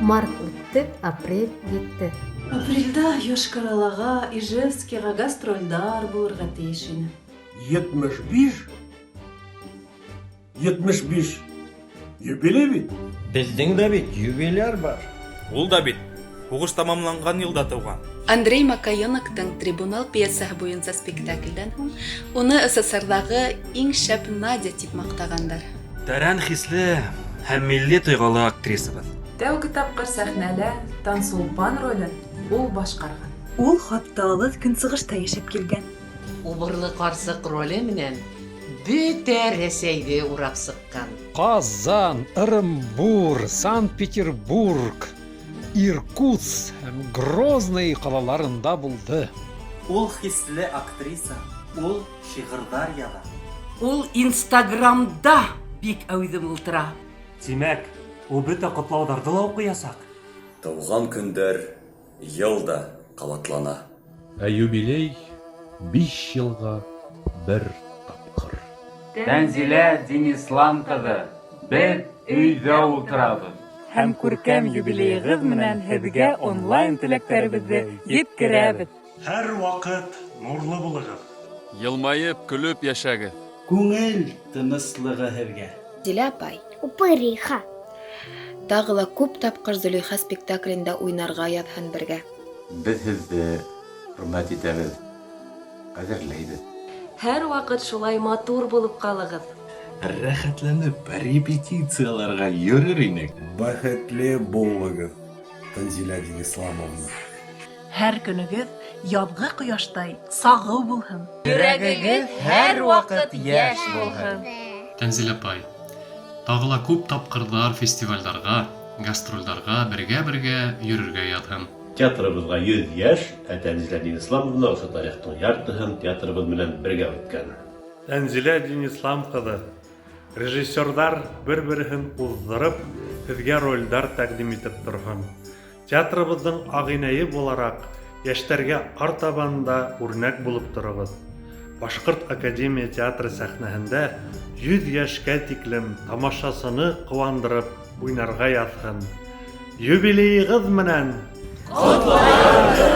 Март үтте, апрель етте. Апрельдә Йошкар-Олага, Ижевскига гастрольдар булырга тиеш ине. 75? 75 юбилей бит. Безнең дә бит юбиляр бар. Ул да бит һуғыш тамамланған йылда тыуған. Андрей Макаёноктың «Трибунал» пьесаһы буйынса спектаклдән һуң уны СССРҙағы иң шәп Надя тип маҡтағандар. Тәрән хисле һәм милли тойғоло актрисабыҙ. Тәүге тапҡыр сәхнәлә Тансулпан ролен ул башҡарған. Ул хатта алыҫ Көнсығышта йәшәп килгән. Убырлы ҡарсыҡ роле менән бөтә Рәсәйҙе урап сыҡҡан. Казан, Ырымбур, Санкт-Петербург, Иркутск һәм Грозный ҡалаларында булды. Ул хисле актриса, ул шиғырҙар яҙа. Ул Инстаграмда бик әүҙем ултыра. Тимәк, ул бөтә ҡотлауҙарҙы ла уҡыясаҡ. Тыуған көндәр йыл да ҡабатлана. Ә юбилей 5 йылға бер тапҡыр. Тәнзилә Динислам ҡыҙы, беҙ өйҙә ултырабыҙ. Һәм күркәм юбилейығыҙ менән һеҙгә онлайн теләктәребеҙҙе еткерәбеҙ. Һәр ваҡыт нурлы булығыҙ. Йылмайып, көлөп йәшәгеҙ. Күңел тыныслығы һеҙгә. Зилә апай. Упыриха. Тағы ла күп тапҡыр «Зөләйха» спектаклендә уйнарға яҙһын бергә. Беҙ һеҙҙе хөрмәт итәбеҙ, ҡәҙерләйбеҙ. Һәр ваҡыт шулай матур булып ҡалығыҙ. Рәхәтләнеп репетицияларға йөрөр инек. Бәхетле булығыҙ, Танзиля Динисламовна. Һәр көнөгөҙ яҙғы ҡояштай сағыу булһын. Йөрәгегеҙ һәр ваҡыт йәш булһын. Тәнзилә апай, тағы ла күп тапҡырҙар фестивалдарға, гастролдарға бергә-бергә йөрөргә яҙһын. Театрыбыҙға 100 йәш, ә Тәнзилә Динисламовна ошо тарихтың яртыһын театрыбыҙ менән бергә үткән. Тәнзилә Динислам ҡыҙы, режиссерҙар бер-береһен уҙҙырып, һеҙгә ролдәр тәҡдим итеп торһон. Театрыбыҙҙың ағинәйе булараҡ, йәштәргә артабан да үрнәк булып тороғоҙ. Башҡорт академия театры сәхнәһендә 100 йәшкә тиклем тамашасыны ҡыуандырып уйнарға яҙһын. Юбилейығыҙ менән! Ҡотлайбыҙ!